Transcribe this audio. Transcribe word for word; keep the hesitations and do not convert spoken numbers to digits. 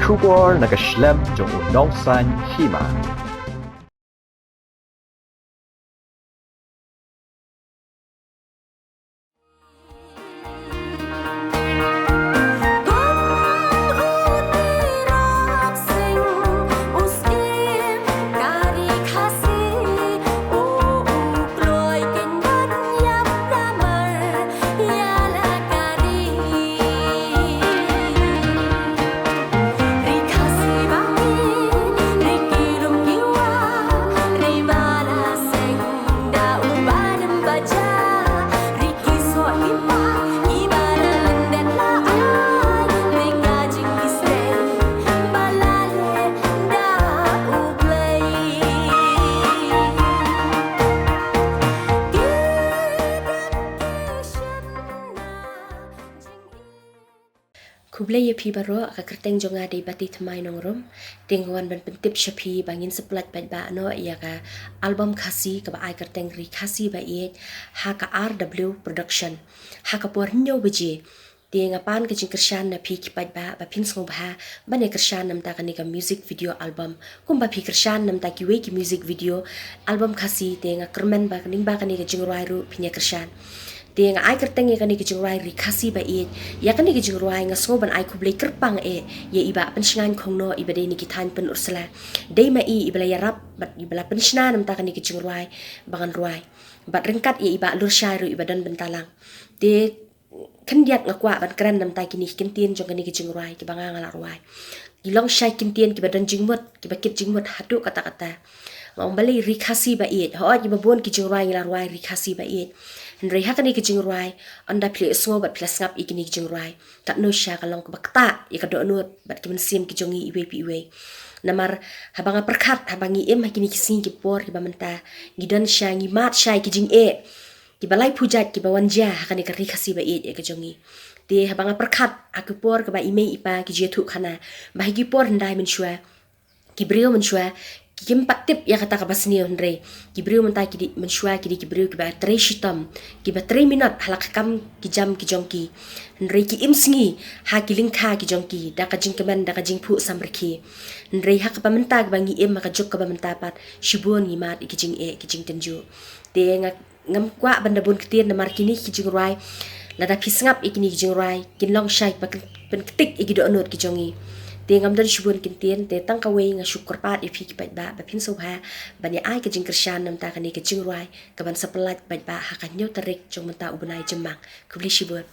Khubor na ka shlem jong u nongsan hima. Khublei ïa phi baroh, ka kyrteng jong nga dei Bati Thymmai Nongrum. Te nga wan ban pyntip sha phi ba ngin sa pynlait paidbah noh ïa ka album Khasi kaba ai kyrteng Ri Khasi Ba Ïeit ha ka R W Production, ha ka por hynñiew baje. Te nga pan ka jingkyrshan na phi ki paidbah ba phin sngewbha ban ïa kyrshan namta kane ka music video album, kumba phi kyrshan namta kiwei ki music video album Khasi. Te nga kyrmen ba kane, ba kane ka jingrwai ruh phin ïa kyrshan. Te nga ai kyrteng ïa kane ka jingrwai Ri Khasi Ba Ïeit. Ïa kane ka jingrwai nga sngew ban ai khublei kyrpang eh ïa i Bah Pynshngain Khongnoh, iba dei na ki thaiñ Pynursla. Dei ma i iba la ïarap bad iba la pynshna namta kane ka jingrwai ba ngan rwai, bad ryngkat ïa i Bah Lurshai ruh iba don bynta lang. Te khyndiat nga kwah ban kren namta kine ki kyntien jong kane ka jingrwai kiba nga, nga la rwai. Ki long shai kyntien kiba don jingmut, kiba kit jingmut haduh katta katta. Nga ong balei Ri Khasi Ba Ïeit. Hooid, kiba bun ki jingrwai ngi la rwai Ri Khasi Ba Ïeit. Hynrei ha kane ka jingrwai, ynda phi la sngew bad phi la sngap ïa kine ki jingrwai, katno sha ka long kaba ktah ïa ka dohnud bad ki mynsiem ki jong ngi iwei pa iwei. Namar haba nga pyrkhat, haba ngi im ha kine ki sngi ki por kiba mynta, ngi don sha, ngi mad sha ïa ki jingeh kiba laiphew jait kiba wan jia ha kane ka Ri Khasi Ba Ïeit ïa ka jong ngi. Te haba nga pyrkhat ha ki por kaba i mei i pa ki ju ïathuh khana ba ha ki por hyndai mynshuwa, ki briew mynshuwa kim pat tip ïa kata kaba sniew, hynrei ki briew mynta ki dei, mynshuwa ki dei ki briew kiba trei shitom, kiba trei minot ha la ka kam ki jam ki jong ki. Hynrei ki im sngi ha ki lyngkha ki jong ki da ka jingkmen, da ka jingphuh samrkhie. Hynrei ha kaba mynta kaba ngi im, ha ka juk kaba mynta pat, shibun ngi mad ïa ki jingeh, ki jingtynjuh. Te nga ngam kwah ban da bun ktien namar kine ki jingrwai, lada phi sngap ïa kine ki jingrwai, kin long shai ba kin pynktik ïa ki dohnud ki jong ngi. Te ngam don shibun ktien, te tang kawei, nga shu kyrpad ïa phi ki paidbah ba phin sngewbha ban ïa ai ka jingkyrshan namta kane ka jingrwai kaban sa pynlait paidbah ha ka hynñiew tarik jong mynta u bnai Jymmang. Khublei shibun.